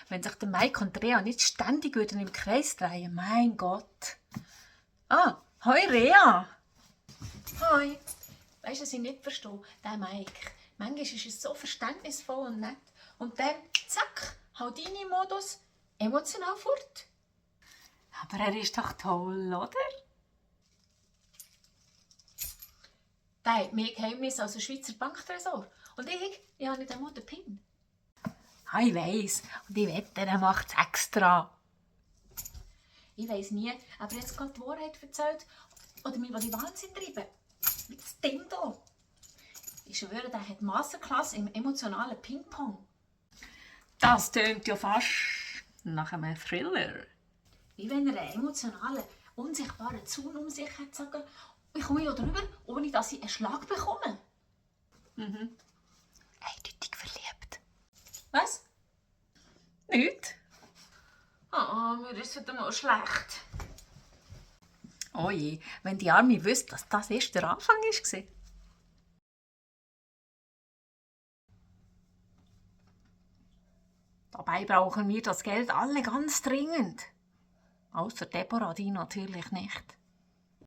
wenn sich der Mike und Rea nicht ständig würden im Kreis drehen. Mein Gott. Ah, hoi Rea. Hoi. Weißt du, was ich nicht verstehe? Der Mike. Manchmal ist er so verständnisvoll und nett. Und dann, zack, haut deine Modus emotional fort. Aber er ist doch toll, oder? Der hat mehr Geheimnis als ein Schweizer Banktresor. Und ich habe nicht einmal den PIN. Ah, ich weiss. Und ich wette, er macht es extra. Ich weiss nie, ob er jetzt gerade die Wahrheit erzählt oder mich die Wahnsinn treiben. Wie das Ding hier. Ich schwöre, der hat Masterclass im emotionalen Ping-Pong. Das tönt ja fast nach einem Thriller. Wie wenn er einen emotionalen, unsichtbaren Zaun um sich hat sagen, ich komme hier drüber, ohne dass ich einen Schlag bekomme. Eindeutig verliebt. Was? Nicht? Mir ist heute mal schlecht. Oh je, wenn die Arme wüsste, dass das erst der Anfang war. Dabei brauchen wir das Geld alle ganz dringend. Außer Deborah, die natürlich nicht.